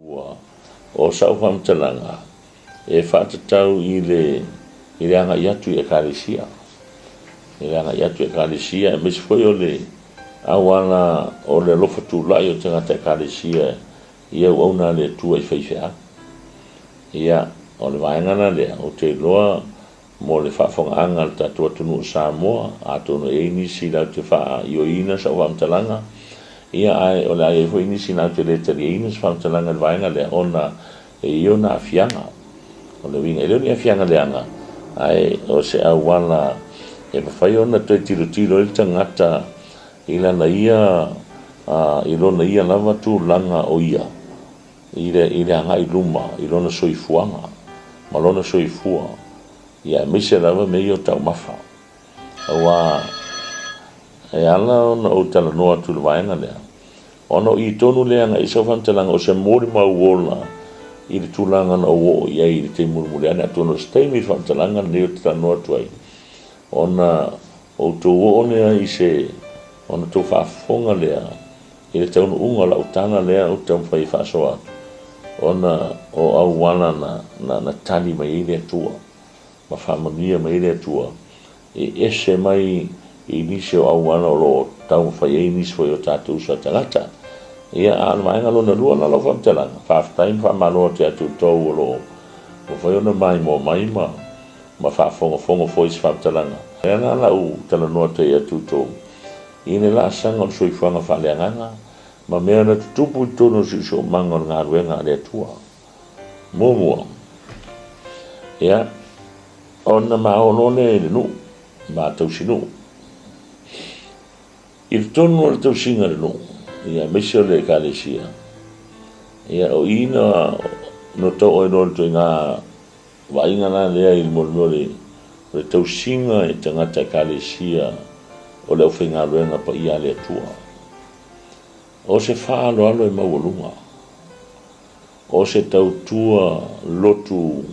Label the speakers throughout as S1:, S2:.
S1: Ua o sau faamatalaga e faatatau i le i le agai atu i Ekalesia, i le agai atu i Ekalesia, aemaise foi o le auala o le alofa tulai o tagata Ekalesia i auauna a le Atua i faifeau. Ia, o le vaega la lea, ou te iloa mo le faafofogaaga a le tatou atunuu o Samoa, atonu e i ai nisi latou te faaioiina sau faamatalaga, ia ae o le a i ai foi nisi latou te le taliaina se faamatalaga i le vaega lea, ona e i ai ona aafiaga. O le uiga, e le o ni aafiaga leaga, ae o se auala e mafai ona toe tilotilo ai le tagata i lana ia, i lona ia lava tulaga o ia i le, i le agai i luma i lona soifuaga ma lona soifua, ia aemaise lava mea ia o taumafa. Aua e ala ona ou talanoa atu i le vaega lea, ona o i tonu lea agai i sau faamatalaga o se molimau ola i le tulaga na ou oo i ai i le taimi mulimuli ane, atonu o se taimi i le faamatalaga lenei ou te talanoa atu ai, ona outou oo lea i se, ona outou faafofoga lea i le taunuuga o lau tala lea ou te taumafai e faasoa atu, ona o auala na, na, na tali mai ai le Atua, ma faamanuia mai ai le Atua, e ese mai i nisi o auala o lo o taumafai ai nisi foi o tatou uso a tagata. Ia, a o le vaega lona lua la lau faamatalaga, faafetai ma faamalo atu ia te outou o lo o mafai ona maimoa mai ma, ma faafogafoga foi i se faamatalaga. O lea la lau talanoa atu ai ia te outou, i le laasaga o le soifuaga faaleagaga ma mea na tutupu i totonu o le siosiomaga o le galuega a le Atua. Muamua, ia, ona maolo lea i le nuu, ma tausinuu. I totonu o le tausiga o le nuu, ia, aemaise o le ekalesia, ia, o i na, na tau ai loa le ituaiga vaaiga la lea i le mea o le tausiga i tagata Ekalesia o le aufaigaluega paia a le Atua. O se faaaloalo e maualuga, o se tautua lotu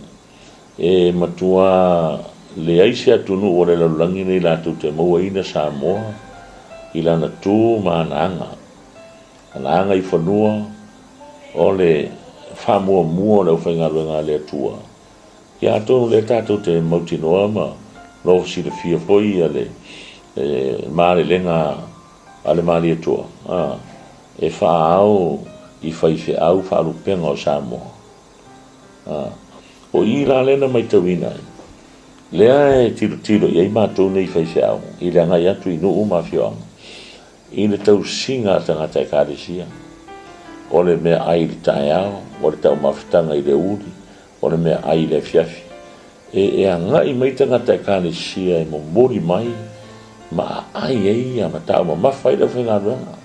S1: e matua leai se atunuu o le lalolagi nei latou te mauaina Samoa i lana tu ma ana aga. Ana aga i fanua o le faamuamua o le aufaigaluega a le Atua. Ia atonu o lea tatou te mautinoa ma nofo silafia foi ia le malelega a le Malietoa e faaao i faifeau faalupega o Samoa. O i la lea na matauina ai, lea e tilotilo i ai matou nei faifeau i le agai atu i nuu ma afioaga, i le tausiga a tagata Ekalesia. O le meaai i le taeao, o le taumafataga i le uli, o le meaai i le afiafi. E, e agai mai tagata Ekalesia e momoli mai ma aai ai ia ma taumamafa ai le aufaigaluega.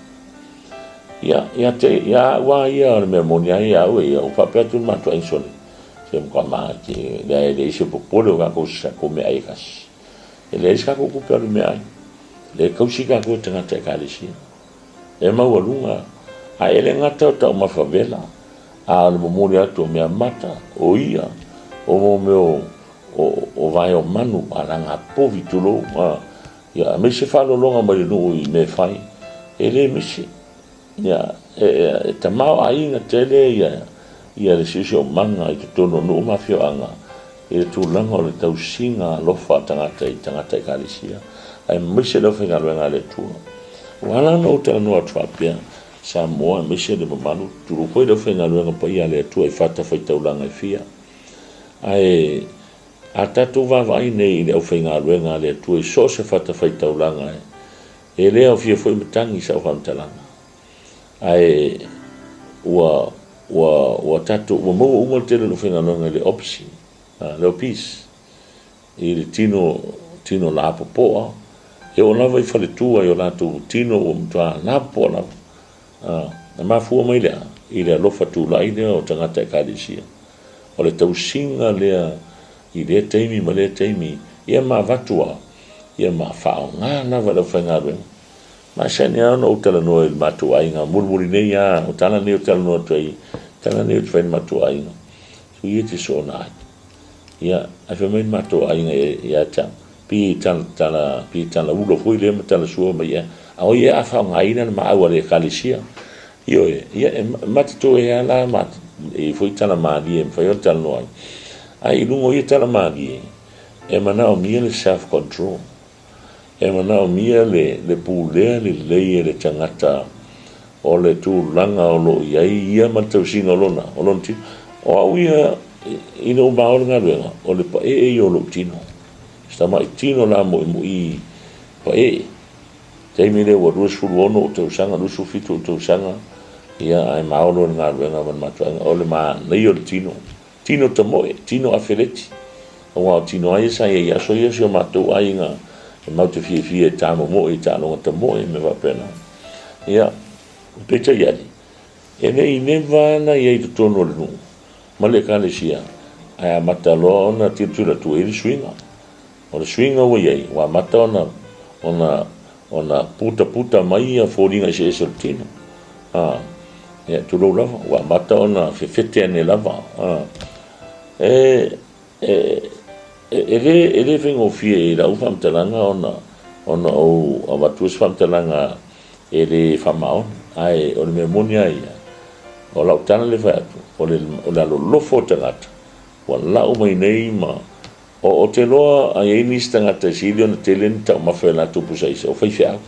S1: Ia, ia te, ia au lava ia o le mea moni lava ia au e ia, ua faapea atu le matou aiga sole, se matua ma, leai, leai se popole o tatou se tatou meaai e tasi. E leai se tatou tupe alu i meaai. Lea e tausi tatou e tagata Ekalesia. E maualuga, ae e le gata o taumafa vela, a o le momoli atu o mea mata, o ia, o mo mea o, o, o vae o manu, alaga povi, tulou, a, ia, aemaise faalologa mai le nuu i mea e fai, e le misi. Ia, e, e, e tamaoaiga tele ia, ia le siosiomaga i totonu o nuu ma afioaga, i le tulaga o le tausiga alofa a tagata i tagata Ekalesia, aemaise le aufaigaluega a le Atua. Ua ala ona ou talanoa atu faapea, Samoa aemaise le mamalu, tulou foi le aufaigaluega paia a le Atua i fatafaitaulaga e fia. Ae a tatou vaavaai nei i le aufaigaluega a le Atua i so o se fatafaitaulaga, e le aofia foi matagi i sau faamatalaga. Ae ua ua ua tatou ua maua uma le tele o le aufaigaluega i le opsi, le opis, i le tino tino lapopoa, e oo lava i faletua i o latou tino ua matua lapopoa lava. Na mafua mai le a? I le alofa tulai lea o tagata Ekalesia. O le tausiga lea i lea taimi ma lea taimi, ia ma avatu a, ia ma faaaoga lava e le aufaigaluega. Masani lava ona ou talanoa i le matou aiga mulimuli nei lava, o tala nei ou te talanoa atu ai, tala nei ou te fai i le matou aiga, sui e te soona ai. Ia, ae fai mai le matou aiga ia te au, pi tala, tala, pi tala ulo foi lea ma tala sua mai ia, a o ia a faaaogaina le maau a le Ekalesia. Ioe, ia e matatoe lava la ma e i ai foi tala malie e mafai ona talanoa ai. Ae i luga o ia tala malie, e manaomia le self control. E manaomia le pulea lelei e le tagata o le tulaga o lo o i ai ia ma le tausiga o lona, o lona tino. O au ia, ina ua mao le galuega, o le paee ia o lou tino. Si tamai tino la muimui paee. Taimi lea ua 26 ou tausaga, 27 ou tausaga, ia ae mao loa le galuega ma le matuaiga. O le manaia o le tino. Tino tamoe, tino afeleti. Aua o tino lava ia sa i ai i aso ia o si o matou aiga e matou te fiafia e tamomoe i taaloga tamoe ma mea faapena. Ia, peitai ane, e le i leva lava na i ai i totonu o le nuu ma le Ekalesia, ae amata loa ona tilotilo atu ua i ai le suiga. O le suiga ua i ai, ua amata ona, ona, ona putaputa mai ia foliga eseese o le tino. A, ia, tulou lava, ua amata ona fefete ane lava. A, e, e, e, e le, e le faigofie i lau faamatalaga ona, ona ou avatua se faamatalaga e le faamaoni. Ae o le mea moni lava ia, o lau tala lea e fai atu, o le, o le alolofa o tagata, ua lau mai nei ma Ou te iloa a i ai nisi tagata e sili ona tele ni taumafa i a latou pusa aisa, o faifeau.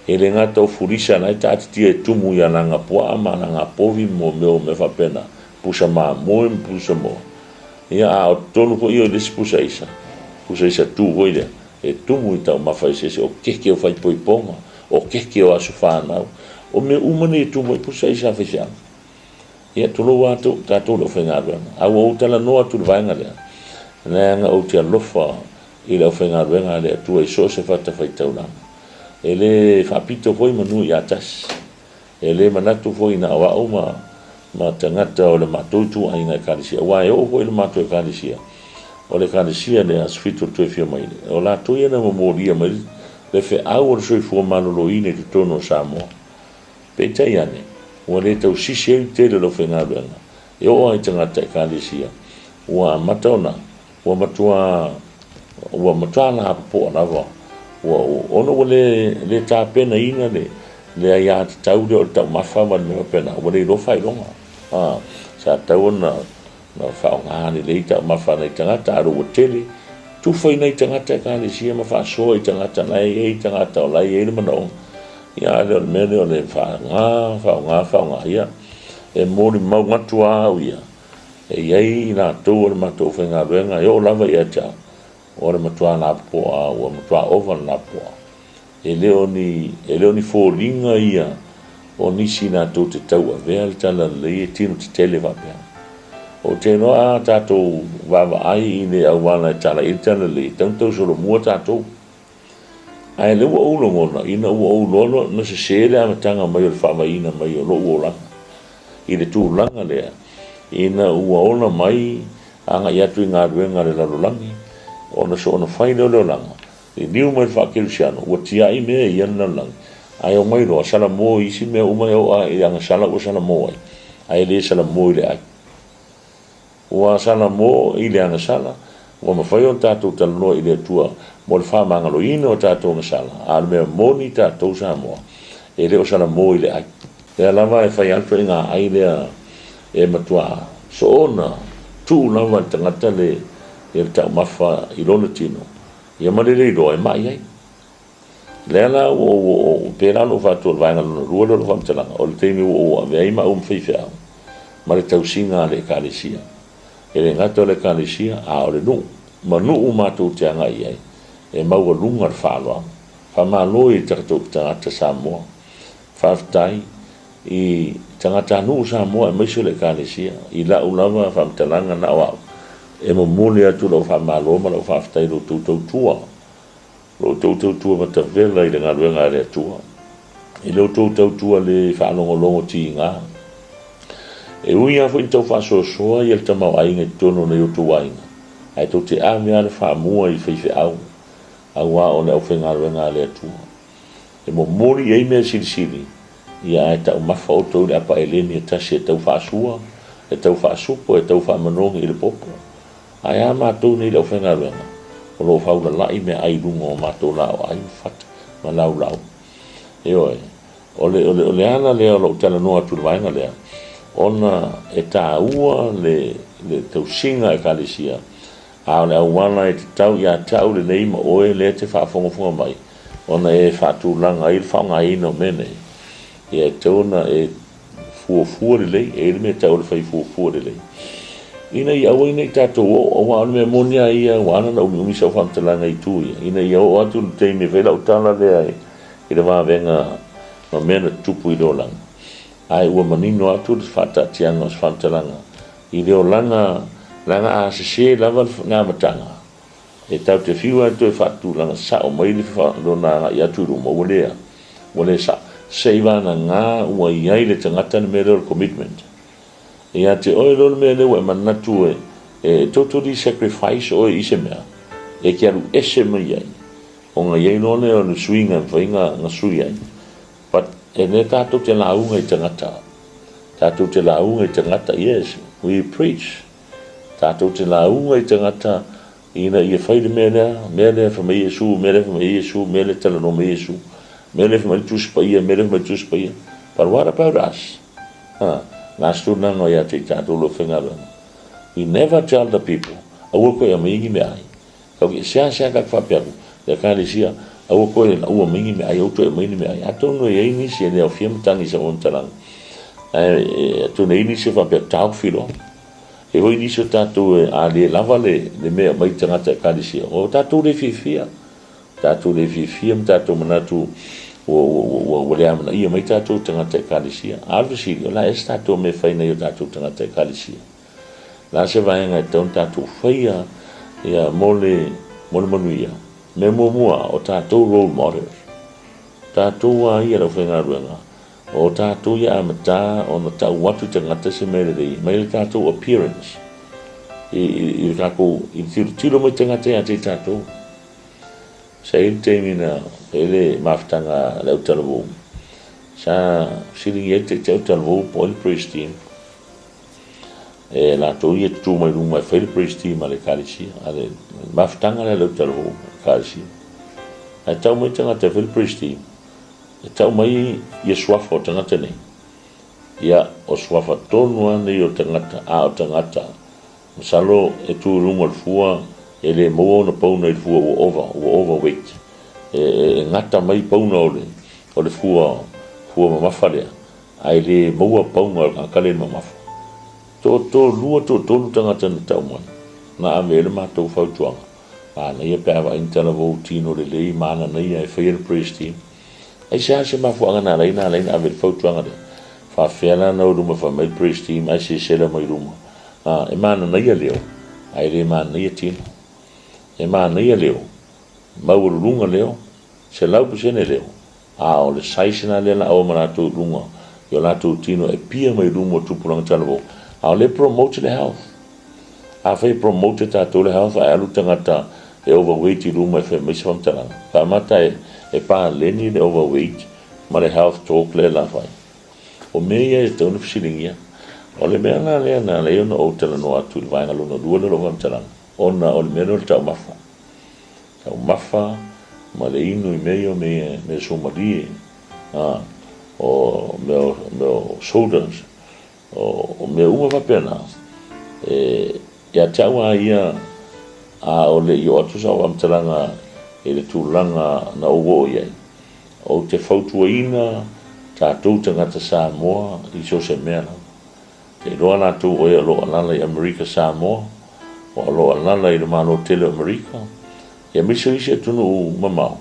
S1: E le gata o fulisa la e taatitia e tumu i alagapuaa ma alagapovi ma mea o mea faapena, pusa mamoe ma pusa moa. Ia, a o totonu foi ia o le isi pusa aisa, pusa aisa tu foi lea, e tumu i taumafa eseese, o keke o faaipoipoga, o keke o aso fanau. O mea uma nei e tumu ai pusa aisa a faifeau. Ia, tulou atu tatou le aufaigaluega. A ua ou talanoa atu i le vaega lea, leaga ou te alofa i le aufaigaluega a le Atua i so o se fatafaitaulaga. E le faapito foi manu ia tasi. E le manatu foi na o au ma, ma tagata o le matou ituaiga Ekalesia, aua e oo foi i le matou Ekalesia, o le Ekalesia lea Aso Fitu o le Toe Afio Mai, o latou ia na momolia mai le feau o le soifua maloloina i totonu o Samoa. Peitai ane, ua le tausisi ai le tele o le aufaigaluega e oo lava i tagata Ekalesia, ua amata ona, ua matua, ua matua lapopoa lava, ua, ona ua le, le tapenaina le, le aiatatau lea o le taumafa ma le mea faapena, ua le iloa faailoga. A, sa tatau ona Na faaaoga lelei taumafa a nai tagata, a ua tele, tufa i nai tagata Ekalesia ma faasoa i tagata la e i ai tagata o la e i ai le manaoga. Ia, a le o le mea lea o le faaaoga, faaaoga, faaaoga, ia, e molimau atu lava au ia, e i ai i latou o le matou aufaigaluega e oo lava ia te au, o le matua lapopoa, ua matua ova le lapopoa. E le o ni, e le o ni foliga ia o nisi latou te tauavea le talalelei e tino tetele faapea. Ou te iloa a tatou vaavaai i le auala e tala i ai le talalelei, e tatau ona tausolomua tatou. Ae lea ua ou lagona, ina ua ou iloa loa na sese le amataga mai o le faavaiina mai o lou olaga i le tulaga lea, ina ua ola mai agai atu i galuega a le lalolagi, ona soona fai lea o le olaga, Liliu mai le faakerisiano, ua tiai mea ia le lalolagi, ae omai loa, salamo i isi mea uma e oo lava i agasala ua salamo ai, ae le salamo i le ai. Ua salamo i le agasala, ua mafai ona tatou talanoa i le Atua mo le faamagaloina o tatou agasala, a o le mea moni tatou Samoa, e le o salamo i le ai. Lea lava e fai atu ai ngā ai lea e matua soona tuu lava e le tagata le taumafa i lona tino, Ia ma le le iloa e mai ai. Lea la ua ou oo, pēlā ona ou faatua i le vaega lona lua lea o lau faamatalaga, o le taimi ua ou ave ai ma au ma faifeau ma le tausiga a le Ekalesia. E le gata o le Ekalesia, a o le nuu, ma nuu matou te agai i ai, e maualuga le faaaloalo. Faamalo i tatou tagata Samoa. Faafetai i tagatanuu Samoa aemaise o le Ekalesia. I lau lava faamatalaga na o au, e momoli atu lau faamalo ma lau faafetai i lo outou tautua, lo outou tautua matavela i le galuega a le Atua, i lo outou tautua le faalogologo tiga. E ui lava foi ina tau faasoasoa ia le tamaoaiga i totonu o nai outou aiga, ae tou te ave lava le faamua i faifeau, aua o le aufaigaluega a le Atua. E momoli i ai mea silisili, ia ae taumafa outou i le apa eleni e tasi e tau faasua, e tau faasupo, e tau faamanogi i le popo. Ae a matou nei le aufaigaluega, o lo o faulalai meaai i luga o matou laoai ma fata ma laulau. Ioe, o le, o le, o le ala lea o lou talanoa atu i le vaega lea, Ona e taua le tausiga a Ekalesia, a o le auala e tatau ia te au lenei ma oe lea e te faafogafoga mai, ona e faatulaga ai le faaaogaina o mea nei, ia e tatau ona e fuafua lelei, e i ai le mea e tau o le fai fuafua lelei, ina ia aua ne i tatou oo, aua o le mea moni lava ia, ua ala ona umiumi sau faamatalaga i itu ia, ina ia oo atu le taimi e fai lau tala lea i le vavega ma mea na tutupu i le olaga, ae ua manino atu le faataatiaga o se faamatalaga i le olaga, leaga a sese lava le amataga, e tatou te fiu lava e toe faatulaga sao mai lona agai atu i luma, ua le a, ua le sao. Seiavagana ua i ai le tagata le mea lea o le commitment. Ia te oe loa le mea lea ua e manatu e, e totally sacrifice oe i se mea, e te alu ese mai ai, ona i ai loa lea o le suiga e mafai ona sui ai. But e le tatou te lauga i tagata. Tatou te lauga i tagata, yes, we preach. Tatou te lauga i tagata ina ia fai le mea lea, mea lea fai mai Iesu, mea lea fai mai Iesu, mea lea talanoa mai Iesu, mea lea fai mai le Tusi Paia, mea lea fai mai le Tusi Paia. But what about us? Ha, na se tulaga ia te i tatou lo faigaluega. We never tell the people, aua koe aumai ni mea ai. Kau ke seasea ka faapea atu, le Ekalesia, aua koe e laua mai ni mea ai, aua toe aumai ni mea ai. Atonu e i ai nisi e le aofia matagi i sau faamatalaga, ae atonu e i ai nisi e faapea, taofi loa. E i ai nisi o tatou e a le lava le mea e aumai i tagata Ekalesia, o tatou le fiafia. Tatou le fiafia ma tatou manatu ua le amanaia mai tatou tagata Ekalesia. A o le fesili, o le a ea se tatou mea e fai nei o tatou tagata Ekalesia? Le a se vaega e tatau ona tatou faia ia mo le mo le manuia? Mea muamua, o tatou role models. Tatou a ia le aufaigaluega, o tatou ia amata ona tau atu i tagata se mea lelei mai le tatou appearance i, i, i le tatou i le tilotilo mai tagata ia te i tatou. Sa i ai le taimi na fai ai le mafutaga a le autalavou, sa fesiligia ai le taitai autalavou po o ai le praise team. E latou ia tutu mai luma e fai le praise team a le ekalesia, a le mafutaga lea a le autalavou ekalesia. Ae tau mai tagata e fai le praise team, e tau mai ia suafa o tagata nei. Ia, o suafa tonu lava nei o tagata, a o tagata, masalo e tu i luga o le fua, e le maua ona pauna i le fua ua over, ua overweight. E, e gata mai pauna o le, o le fua, fua mamafa lea. Ae le maua pauga o le tagata le mamafa. Toatolua, toatolu tagata na tau mai, na ave ai le matou fautuaga. Manaia pe a vaai ni talavou tino lelei mananaia e faia le praise team. Aisea se mafuaaga na ala ai na ala ai na ave le fautuaga lea? Faafefea la na o i luma fai mai le praise team ae sesela mai luma. A, e mananaia leo, ae le mananaia tino. E manaia leo, maualuluga leo, 100% leo, A o le size la lea la ua ma latou i luga i o latou tino e pia mai luma o tupulaga talavou. A o lea e promote le health. Afai e promote e tatou le health ae alu tagata e overweight i luma e fai mai se faamatalaga, faamata e, e paleni le overweight ma le health talk lea la fai. O mea ia e tatau ona fesiligia. O le mea la lea na ala ai ona ou talanoa atu i le vaega lona lua lea o lou faamatalaga, ona o le mea lea o le taumafa. Taumafa ma le inu i mea ia o mea, mea suamalie, a, o mea o, mea o sodas, o, o mea uma faapena. E, ia te au lava ia, a o le i oo atu sau faamatalaga i le tulaga na ou oo i ai, ou te fautuaina tatou tagata Samoa i so o se mea lava. Te iloa latou o e o lo o alala i Amerika Samoa, o lo o alala i le Malo tele o Amerika, aemaise o isi atunuu mamao,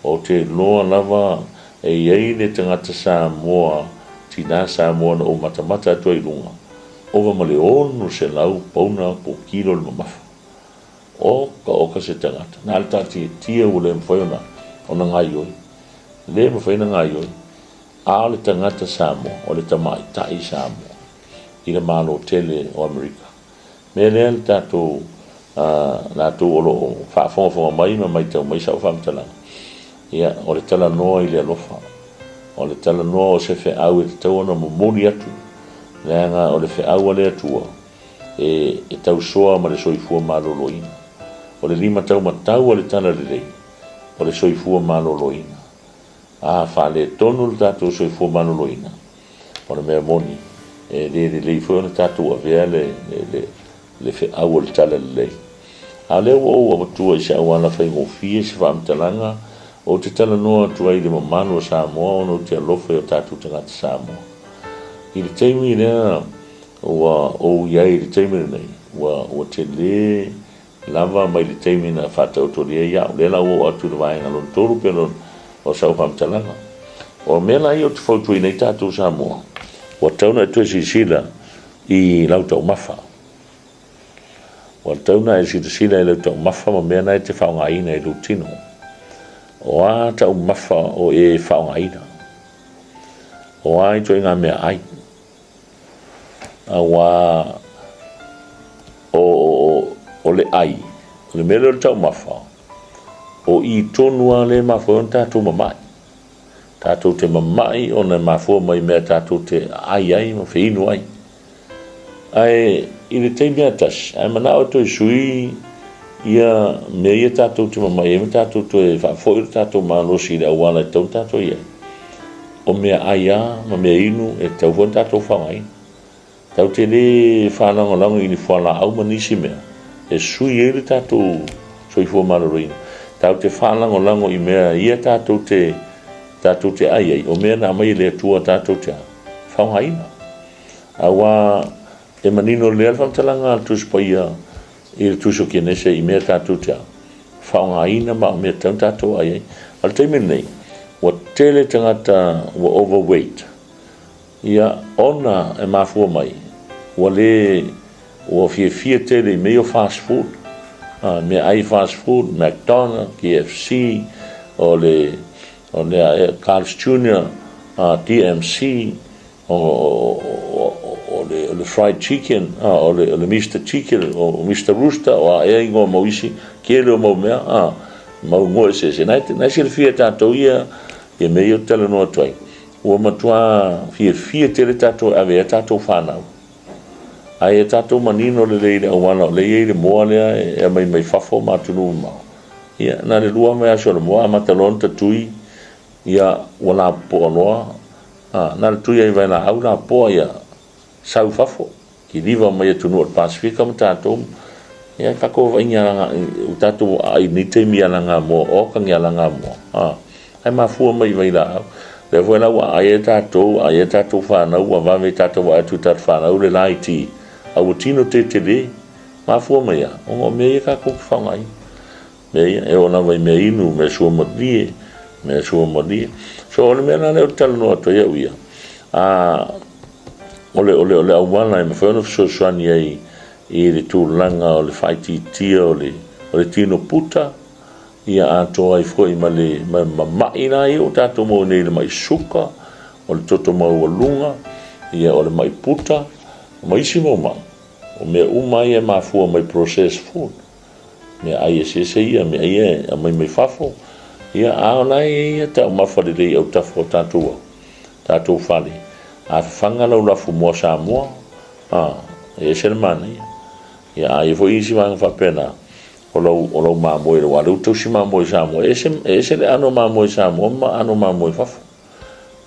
S1: ou te iloa lava e i ai le tagata Samoa, tinā Samoa na ou matamata atu ai i luga, ova ma le 600 pauna po o kilo le mamafa. Oka oka se tagata, na o le taatiatia ua le mafai ona, ona gaioi. Le mafai ona gaioi. A o le tagata Samoa, o le tamaitai Samoa i le Malo tele o Amerika. Mea lea le tatou, latou o lo o faafogafoga mai ma maitau mai sau faamatalaga, ia, o le talanoa i le alofa, o le talanoa o se feau e tatau ona momoli atu, leaga o le feau a le Atua e, e tausoa ma le soifua maloloina. O le limataumatau a le Talalelei, o le soifua maloloina. A faaletonu le tatou soifua maloloina, o le mea moni, E le lelei foi ona tatou avea le, le, le, le feau o le talalelei. A o lea ua ou avatua i se auala faigofie se faamatalaga ou te talanoa atu ai i le mamalu o Samoa ona ou te alofa i o tatou tagata Samoa. I le taimi lea ua ou i ai i le taimi lenei, ua, ua tele lava mai le taimi na faataotolia ai au. Lea la ua oo atu i le vaega lona tolu pe lona o sau faamatalaga. O mea la ia ou te fautuaina ai tatou Samoa, ua tatau ona e toe silasila i lau taumafa. Ua tatau ona e silasila i lau taumafa ma mea na e te faaaogaina i lou tino. O a taumafa o e faaaogaina? O a ituaiga meaai? Aua o, o, o le ai, o le mea lea o le taumafa, o i tonu lava lea e mafua ai ona tatou mamai. Tatou te mamai ona e mafua mai mea tatou te ai ai ma feinu ai. Ae i le taimi lava tasi, ae manao e toe sui ia mea ia tatou te mamai ai ma tatou toe faafoi lo tatou malosi i le auala e tatau ona tatou i ai. O meaai lava ma mea inu e tatau foi ona tatou faaaogaina. Tatou te le faalagolago i ni fualaau ma nisi mea e sui ai le tatou soifua maloloina. Tatou te faalagolago i mea ia tatou te tatou te ai ai, o mea na aumai e le Atua tatou te faaaogaina. Aua e manino lelei lava le faamatalaga a le Tusi Paia i le Tusi o Kenese i mea tatou te faaaogaina ma o mea tatau ona tatou ai ai. A o le taimi lenei, ua tele tagata ua overweight, ia, ona e mafua mai, ua le, ua fiafia tele i mea ia o fast food, meaai fast food, McDonald, KFC, o le, o le Carl's Junior, DMC, o le fried chicken, o le Mister Chicken, o Mister Rooster, o a ea igoa mau isi, tele o mau mea, mau igoa eseese. Na e silafia e tatou ia, ia mea ia ou te talanoa atu ai. Ua matua fiafia tele tatou e ave ai a tatou fanau. Ae ia tatou manino lelei i le auala o lea e i ai le moa lea e aumai mai fafo ma atunuu mamao. Ia, na o le lua vaiaso o le moa amata loa ona tatui, ia ua lapopoa loa. A, na o le tui lava i vailaau lapopoa ia sau i fafo, kiliva mai atunuu o le Pasefika ma tatou. Ia tatou vaaiga ua tatou aai i lenei taimi i alagamoa, oka ni alagamoa, a, ae mafua mai i vailaau. Lea foi la ua aai ai tatou, aai ai tatou fanau, ua vave ai tatou vaai atu i tatou fanau le laiti, a ua tino tetele. Mafua mai a, ona o mea ia tatou te faaaogaina. Mea ia, e oo lava i mea inu, mea suamalie, mea suamalie. So, o le mea la lea ou te talanoa atu ai au ia, a, o le, o le, o le auala e mafai ona fesoasoani ai i le tulaga o le faaitiitia o le, o le tino puta, ia atoa ai foi ma le ma, ma ma'i la ia ua tatou maua nei i le ma'i suka, o le toto maualuga, ia o le ma'i puta, ma isi mau ma'i. O mea uma ia e mafua mai processed food. Meaai eseese ia, mea ia e aumai mai fafo. Ia, a o la e i ai ia taumafa lelei i autafa o tatou, tatou fale. A fafaga lau lafumoa Samoa, a, e ese le manaia. Ia, a i ai foi isi vaega faapena, o lau, o lau mamoe, aua o lea ua tausi mamoe Samoa, e ese, e ese le ʻano mamoe Samoa ma ʻano mamoe fafo.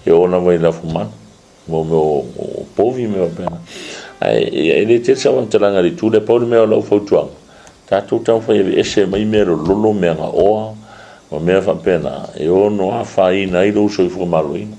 S1: E oo lava i lafumanu. Mo mea o povi ma mea faapena. Ae e le tele sau faamatalaga i le itu lea, pau le mea o lau fautuaga, tatou taumafai e aveese mai mea lololo, mea gaoa ma mea faapena e ono afaina ai lou soifua maloloina.